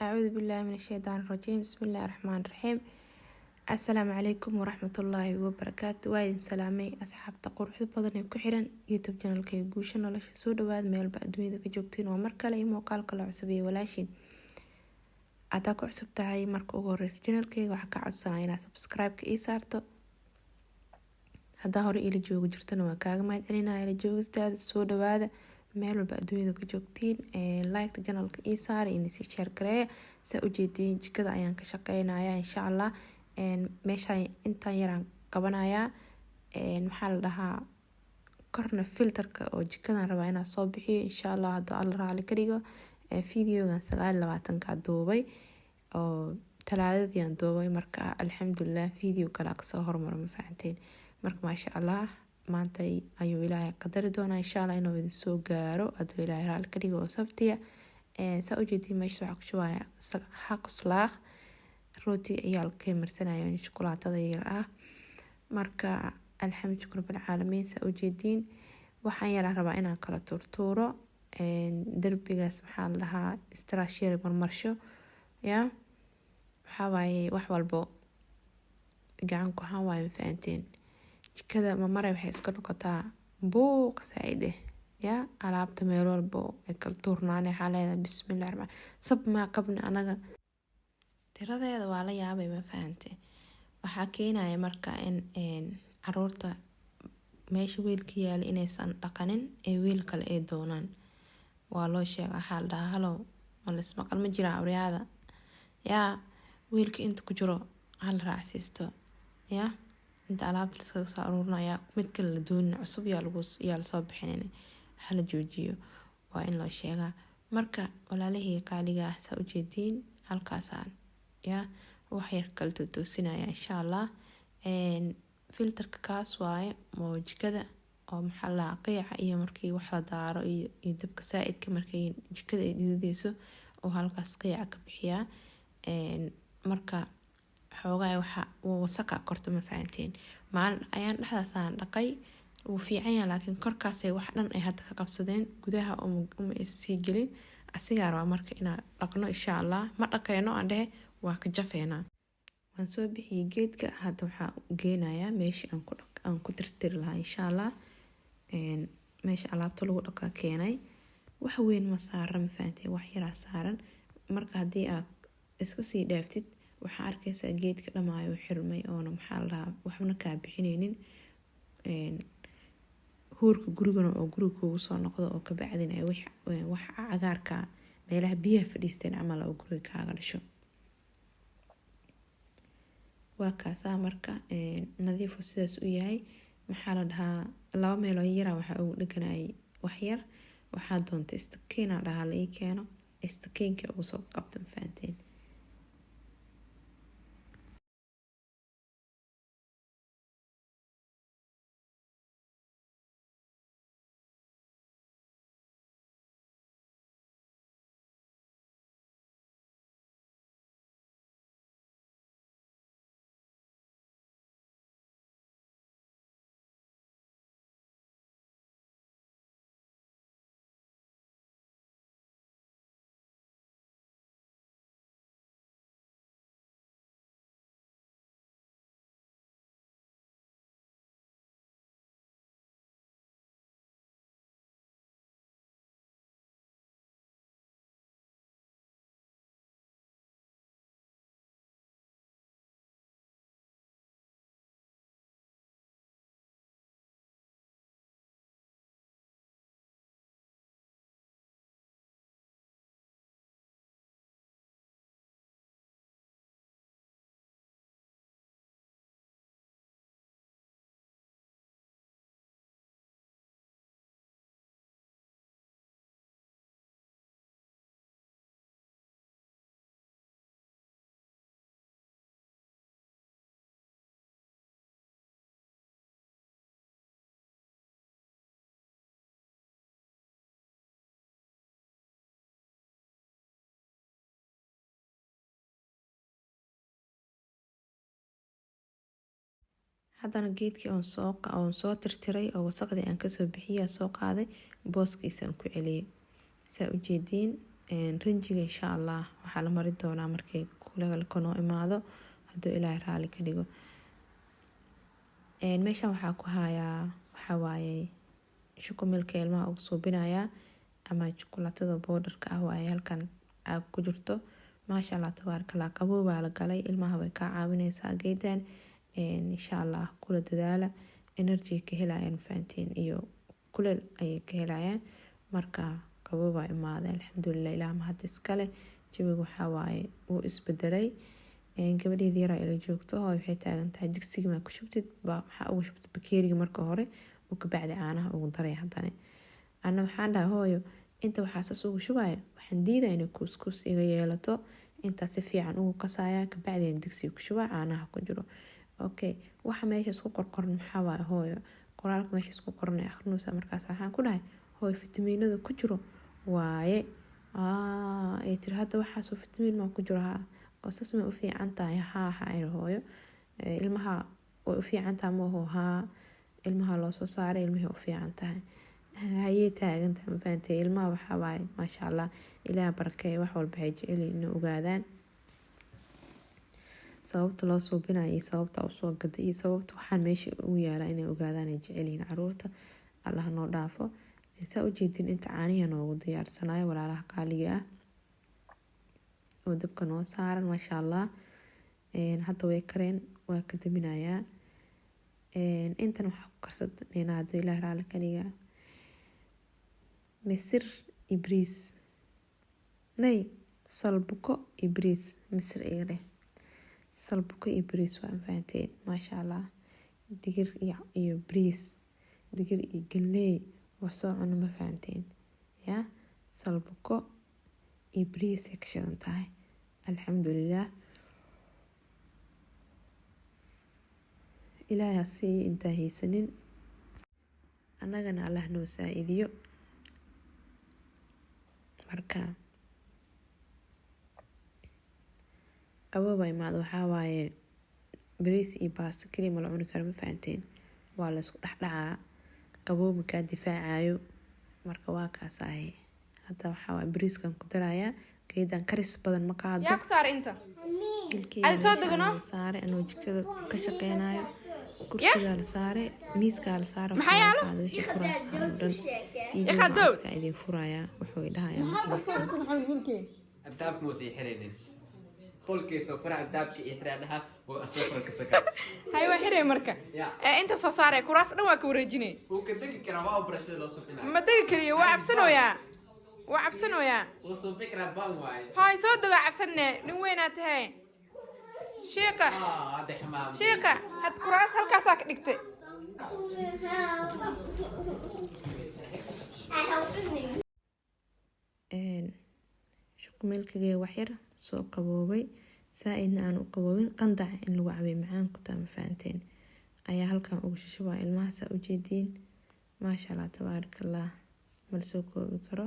Acuudu billaahi min ashaytaan rajiim. Bismillaahi raxmaani raxiim. Assalaamu calaykum waraxmatullaahi wabarakaatu. Waa idin salaamay, asxaabta quruxda badan ee ku xiran YouTube channelka ee Guusha Nolosha. Soo dhawaad meelba adduunyada ka joogtiin. Waa mar kale iyo muuqaal kale cusub iyo walaashin. Haddaa ku cusub tahay marka ugu horeysa channelkeyga, waxaa ka codsanaa inaad subscribe-ka ii saarto. Haddaa hore ila joogi jirtana, waa kaaga mahad celinaya ila joogistaada. Soo dhawaada meel walba adduunyada ka joogtiin. Like channelka ii saara, ina sii share gareeya. Saa ujeediin, jikada ayaan ka shaqeynaya. Insha Allah, meeshaan intaan yaraan qabanayaa. Maxaa la dhahaa, korna filterka oo jikadan rabaa inaan soo bixiyo, insha Allah, hadduu Alla raali ka dhigo. Videogan 29-ka duubay oo Talaadadii duubay. Marka alxamdulilah, video kale kasoo hormaro, ma fahanteen? Marka maasha Allah, maanta ayuu Ilaahay qadari doonaa, insha Allah, inuu idin soo gaaro, hadduu Ilaahay raali ka dhigo, oo Sabtiya. Saa ujeediin, meesha waxaa ku shubaya hagelslag, rootiga ciyaalka marsanayaan, shukulaatada yar ah. Marka alxamdu rabbilcaalamiin. Saa ujeediin, waxaan yaraa rabaa inaan kala tuurtuuro darbigaas. Maxaa la dhahaa, straasheer marmarsho ya. Waxaa waaye, wax walbo gacan ku haan waaye, ma fahanteen? Jikada mamare waxay iska noqotaa buuq saaid eh ya. Alaabta meel walbo ay kala tuurnaan. Waxaa leedahay, bismillahi raxmaan, sab maa qabni anaga. Tiradeeda waa la yaabay, ma fahante? Waxaa keenaya marka in caruurta meesha weelka yaala inaysan dhaqanin ee weel kale ay doonaan. Waa loo sheega, waxaa la dhahaa, "Halow, ma lismaqal ma jiraa? Awriyaada yaa, weelka inta ku jiro hala raacsiisto yaa. Inta alaabta laskaga soo aruurinayaa, mid kale la doonin cusub yaa lagu yaa lasoo bixinin, hala joojiyo." Waa in loo sheegaa. Marka walaalihii qaaliga ah, saa ujeediin, halkaasaan yaa wax yar kala tootoosinaya, insha Allah. Filterka kaas waaye oo jikada oo maxaa la qiica iyo markii wax la daaro iyo dabka saa-idka, markay jikada ay dhidideyso oo halkaas qiica ka bixiyaa. Marka xoogaa waxa wasaqa korto, ma fahanteen? Maalin ayaan dhexdaasaan dhaqay, wuu fiican yahay, laakiin korkaasay wax dhan ay hadda ka qabsadeen, gudaha uma aysan sii gelin. Asigaa rabaa marka inaan dhaqno, insha Allah. Ma dhaqeyno aan dhehe, waa ka jafeynaa. Waan soo bixiyay geedka. Hadda waxaa geenayaa meeshii aan ku tirtiri lahaa, insha Allah. Meesha alaabta lagu dhaqaa keenay. Wax weyn ma saaran, ma fahanteen? Wax yaraa saaran. Marka haddii aad iska sii dhaaftid, waxaa arkaysaa geedka dhamaayo xirmay, oona maxaa la dhahaa, waxna kaa bixineynin. Huurka gurigana oo guriga kuugu soo noqdo, oo kabacdina wax cagaarka meelaha biyaha fadhiisteen camal oo guriga kaaga dhasho. Waa kaasaa. Marka nadiifu sidaas u yahay. Maxaa la dhahaa, laba meeloo yara waxaa ugu dheganayay waxyar. Waxaa doonta istakiina dhahaa la ii keeno, istakiinka ugu soo qabta, ma fahanteen? Haddana geedkii oon soo tirtiray oo wasaqdii aan kasoo bixiyay soo qaaday, booskiisaan ku celiyay, saa ujeediin. Rinjiga insha Allah waxaa la marin doonaa markay kuleelka noo imaado, hadduu Ilaahay raali ka dhigo. Meeshan waxaa ku hayaa waxaa waaye shukumilka ilmaha ugu suubinayaa ama shukulaatada powderka ah waaye. Halkan caag ku jirto, maasha Allah tabaaraka Allah. Qabow baa la galay, ilmaha way kaa caawineysaa geedan insha Allah. Kula dadaala, energy ka helayaan, fahanteen, iyo kuleel ayay ka helayaan. Marka qabow baa imaaday, alxamdulilah, Ilaah mahad iskale. Jawiga waxaa waaye wuu isbedelay. Gabadheedi yaraa ila joogto oo waxay taagan tahay, digsiga maa ku shubtid baa maxaa ugu shubtid bakeeriga marka hore oo kabacdi caanaha ugu daray? Haddana ana waxaan dhahay, hooyo, inta waxaa saas ugu shubaya, waxaan diidaya inay kuuskuus iga yeelato. Intaa si fiican ugu qasaya, kabacdi digsiga ku shubaa caanaha ku jiro. Okay, waxa meesha isku qorqoran maxaa waaye, hooyo? Qoraalka meesha isku qoran ee akhrinaysa. Markaas waxaan ku dhahay, hooyo, fitamiinada ku jiro waaye. Ay tiri, hadda waxaasoo fitamiin maa ku jiro? Haa. Oo saas may u fiican tahay? Haa haa, iri hooyo. Ilmaha way u fiican tahay mooho? Haa, ilmaha loo soo saaray, ilmihii u fiican tahay. Hayay taagan tahay, ma fahantay? Ilmaha waxaa waaye, maasha Allah, Ilaah barakeeye, wax walba waxay jecel yihiin inay ogaadaan sababta loo suubinayo iyo sababta usoo gada iyo sababta waxaan meesha ugu yaala inay ogaadaan ay jecel yihiin caruurta. Allah noo dhaafo. Saa ujeedin, inta caanihi noogu diyaarsanayo, walaalaha qaaliga ah, oo dabka noo saaran, maasha Allah. Hadda way kareen, waa ka daminayaa. Intan waxaa ku karsaneynaa, hadduu Ilaah raali ka dhigaa, misir iyo bariis, nay, salbuko iyo bariis. Misir iga dheh, salbuko iyo bariis waa, fahanteen? Maasha Allah, digir iyo bariis, digir iyo galeey wax soo cuno, ma fahanteen? Ya salbuko iyo bariis ay ka shidan tahay, alxamdulilah. Ilaahay ha siiyo intaa haysanin, annagana Allah noo saa-idiyo. Marka qabooba imaado, waxaa waaye bariis iyo baasto kaliya ma la cuni karo, ma fahanteen? Waa la isku dhexdhacaa, qaboob kaa difaacayo. Marka waa kaasahay. Hadda waxaa waaye bariiskan ku darayaa. Geedan karis badan ma qaado. Yaa ku saaray inta? Ilkeyga Adi soo meesha degno? la saaray anoo jikada ka shaqeynayo. Kursigaa la saaray, miiskaa la saaray. Maxaa waxaa yaalo? qaaday wixii kuraas ah oo dhan. Iqaa dawd. Video idin furayaa, wuxuu idhahayaa markaas. Abtaabka ma sii xiraynin qolkiisa fura, abtaabka iyo xiraa dhaha oo asoo fura ka taga. Hay, waa xiray marka. Ya. Ee inta soo saaray kuraas dhan waa ka wareejinay. Wuu ka degi karaa, waa u bara sida loo subinayo. Ma degi kariyo, waa cabsanooyaa, waa cabsanooyaa. Wuu subi karaa, baan waaye. Hay, soo dego, cabsanne, nin weynaa tahay, shiiqa. Ah, hadda xamaam. Shiiqa, had kuraas halkaasaa ka dhigtay. Shukumeelkagee waxyar soo qaboobay, saa-idna aan u qaboobin, qandaca in lagu cabay macaan ku taa, ma fahanteen? Ayaa halkan ugu shishubaa ilmaha, saa ujeediin. Maasha Allah tabaaraka Allah, ma la soo koobi karo.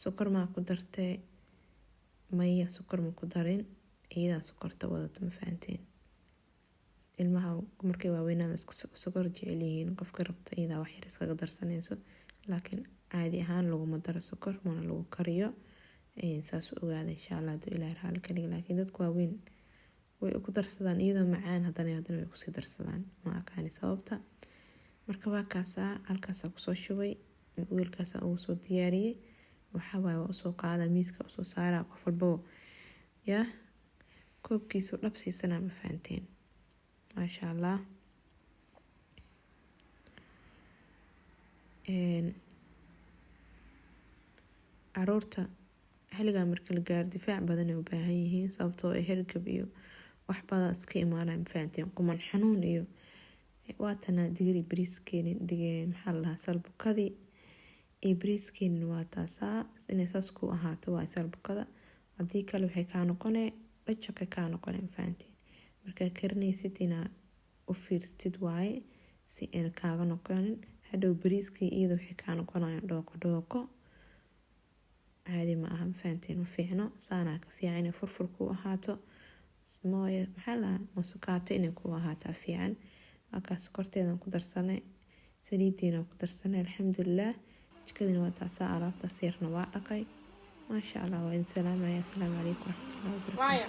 Sokor maa ku dartee? Maya, sokor ma ku darin, iyadaa sokorta wadato, ma fahanteen? Ilmaha markay waaweynaada iska sokor jecel yihiin. Qofka rabto iyadaa wax yar iskaga darsanayso, laakiin caadi ahaan laguma daro sokor, mana lagu kariyo. Saas u ogaada insha Allah, hadduu Ilaahay raali ka dhiga. Laakiin dadka waaweyn way ku darsadaan iyadoo macaan, haddana way kusii darsadaan, ma aqaani sababta. Marka waa kaasaa, halkaasaa kusoo shubay, weelkaasaa ugu soo diyaariyey. Waxaa waaye waa usoo qaadaa, miiska usoo saaraa, qof walbaba yaa koobkiisu dhab siisanaa, ma fahanteen? Maasha Allah. Caruurta xilligan marka la gaaro difaac badan ay u baahan yihiin, sababtoo ah hergab iyo wax badan iska imaanaya, ma fahanteen? Quman xanuun iyo waatana digiri bariiskeenin dige, maxaa la dhahaa, salbukadii iyo bariiskeenin waa taasaa. Inay saas ku ahaato waa salbukada, haddii kale waxay kaa noqonee dhajaqay kaa noqonee, ma fahanteen? Markaa karinaysid inaa u fiirsatid waaye si ayna kaaga noqonin hadhow bariiskii iyada waxay kaa noqonayaan dhooqo dhooqo, caadi ma aha, ma fahanteen? Ma fiicno, saanaa ka fiican inay furfur ku ahaato. Mooye, maxaa la dhahaa, musukaato inay ku ahaataa fiican. Waa sokorteedan ku darsanay, saliidiina ku darsanay, alxamdulilah. Jikadina waa taasaa, alaabtaas yarna waa dhaqay. Maasha Allah, waa idin salaamaya. Asalaamu calaykum waraxmatullahi wabarakatu. Waayo.